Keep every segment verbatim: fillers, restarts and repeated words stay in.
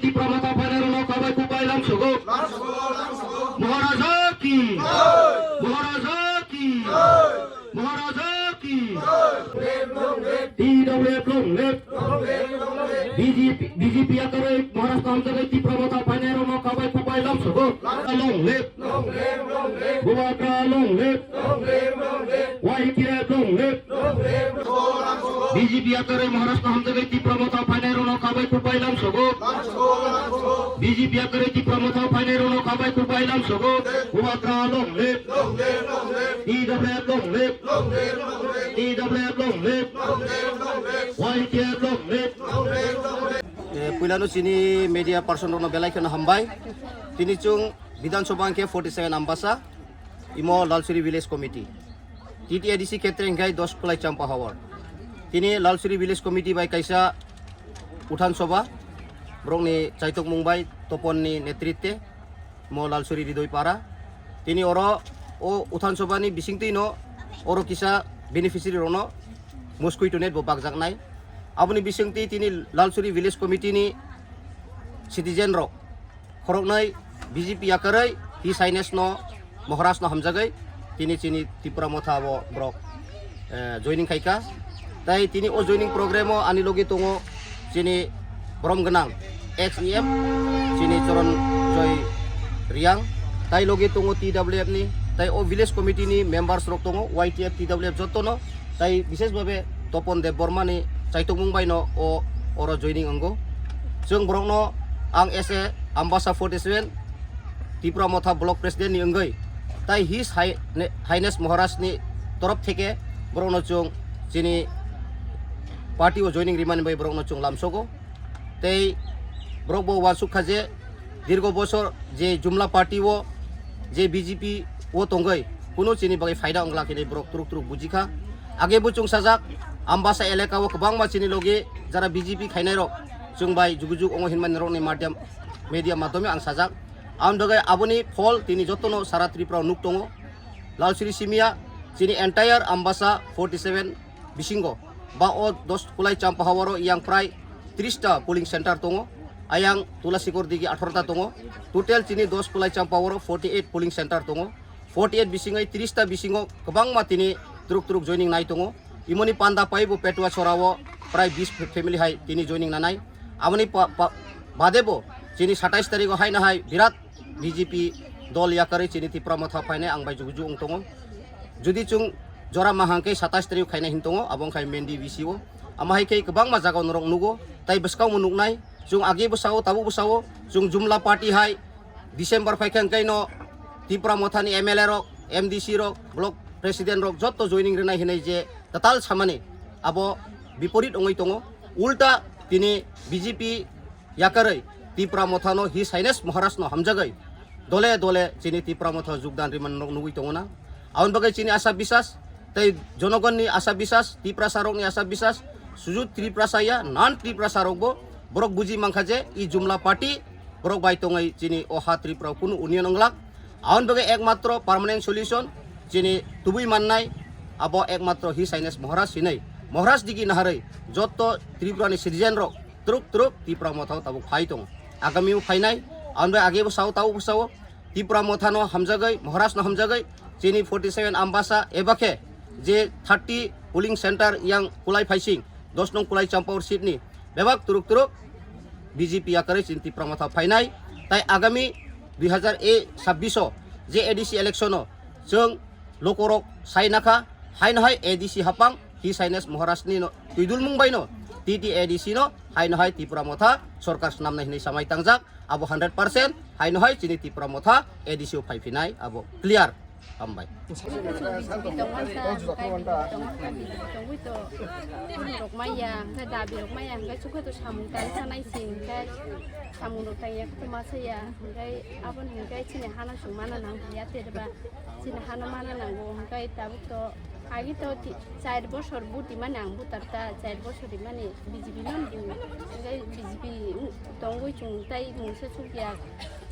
Tipra Motha phainairokno kabai kubai lamsogo. Maharaja ki! Maharaja ki! Maharaja ki! T W F long live! B J P, B J P yakarwi Maharashtra hamjakwi Tipra Motha phainairokno kabai kubai lamsogo. Long live! Bubagra long live! Y T F long live! B J P yakarwi Maharashtra hamjakwi Tipra Motha phainairokno kabai kubai lamsogo. B J P yakarwi Tipra Motha phainairokno kabai kubai lamsogo. Bubagra long live! T W F long live! T W F long live! Y T F long live! Eh, puilano chini media person rokno belai kheno hambai. Tini chwng Bidhan Sabha hwnkhe forty seven Ambasa, imo Lalsuri Village Committee. T T A D C khetre hwnkhe dos Kulai Champa Hawar. Tini Lalsuri Village Committee bai kaisa Uthan Sabha, borokni chaitokmung bai Toponni netritwe, mo Lalsuri Ridoi Para. Tini oro o Uthan Sabha ni bisingtwi no oro kisa beneficiary rokno mosquito net bo bakjaknai. Aboni bisingtwi tini Lalsuri Village Committee ni citizen rok khoroknwi B J P yakarwi His Highness no, Maharaj no hamjagwi tini chini Tipra Motha o borok, eh, joining khaikha. Tai tini o joining program o ani logi tongo chini borom gwnang ex E M chini Choron Joy Riang, tai logi tongo T W F ni, tai o village committee ni members rok tongo, Y T F, T W F jotono, tai bishesh bhabe Topon Deb Borma ni chaitokmung bai no o oro joining wngo. Chwng borokno ang as a Ambasa forty seven Tipra Motha Block President ni wngwi, tai His High-, Highness Maharaj ni torof theke borokno chwng chini party o joining rimani bai borokno chwng lamsogo. Tei borok bo uansuk kha je dirgo bosor je Jumla party o je B J P o tongwi kunu chini bagwi phaida wnglak hinwi borok turuk turuk buji kha. Age bo chwng sajak, Ambasa elaka o kwbangma chini logi jara B J P khainai rok chwng bai jugujug ongo hinmani rokni media, media madhyome ang sajak. Ang dogai aboni phol tini jotono sara Tripura o nuk tongo. Lalsuri Simia chini entire Ambasa forty seven bisingo ba o dos Kulai Champa Hawaro yang prai tris ta polling center tongo. Ayang Tulasikor digi atharo ta tongo. Total chini dos Kulai Champa Hawaro forty eight polling center tongo. Forty eight bisingo tris ta bisingo kwbangma tini turuk turuk joining nai tongo. Imoni panda pai bo Petua Chora o prai bis family hai tini joining nanai. Aboni pa-, pa-, bade bo chini satais tarikh o hai na hai birat B J P dol yakarwi chini Tipra Motha phainai ang bai jugujug wng tongo. Jodi chwng jora ma hangkhe satais tarikh khaina hin tongo, abo wngkha Mendi B C o. Ama hai khe kwbangma jaga norok nugo, tai bwskang bo nuknai. Chwng age bwsao, tabuk bwsao, chwng Jumla party hai December phaikha hwnkhe no Tipra Mothani M L A rok, M D C rok, block president rok jotto joining rwnai hinwi je tatal samani abo biporit wngwi tongo. Ulta tini B J P yakarwi Tipra Mothano His Highness Maharajno hamjagwi dole dole chini Tipra Motha jogdan rimani nok nugwi tongo na. Aboni bagwi chini asha bisas tei jonogonni asha bisas, Tiprasa rokni asha bisas, sujud Tiprasa ya, non Tiprasa rokbo borok buji mankha je i Jumla party borok bai tongwi chini o ha Tripura kunu union wnglak. Aboni bagwi ekmatro permanent solution chini tubui mannai abo ekmatro His Highness Maharaj hinwi. Maharaj digi naharwi jotto Tripurani citizen rok truk truk Tipra Mothao tabuk phai tongo. Agami o phainai, aboni bagwi age bwsao tabuk bwsao Tipra Mothano hamjagwi, Maharajno hamjagwi, chini forty seven Ambasa eba khe je thirty polling center yang Kulai Phaising, dos nong Kulai Champaur seat ni bebak truk truk B J P yakarwi chini Tipra Motha phainai, tai agami dui hazar sabbish o je A D C election o chwng lokorok sai nakha, haino hai A D C hapang His Highness Maharaj ni no twidulmung bai no T T A D C no haino hai Tipra Motha sorkar swnamnai hinwi samai tangjak, abo hundred percent haino hai chini Tipra Motha A D C o phai phinai abo clear. Hambai. Tongwi to, tongwi to, rok maya, hwnkhe dabi rok maya, hwnkhe chukha to samung tang sanai si, hwnkhe samung rok tang ya, khe to ma saya, hwnkhe aboni hwnkhe chini hano chwng mana nang ya, tereba chini hano mana nango, hwnkhe tabuk to, agi to ti-, Chair bosor buti mani ang butar ta, chair bosor rimani B J P no bui. Hwnkhe B J P tongwi chwng tai mungsa sukya.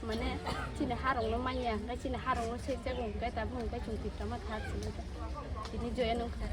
Mane chini harokno manya, hwnkhe chini harokno sekjago, hwnkhe tabuk hwnkhe chwng Tipra Motha chini joya nukha.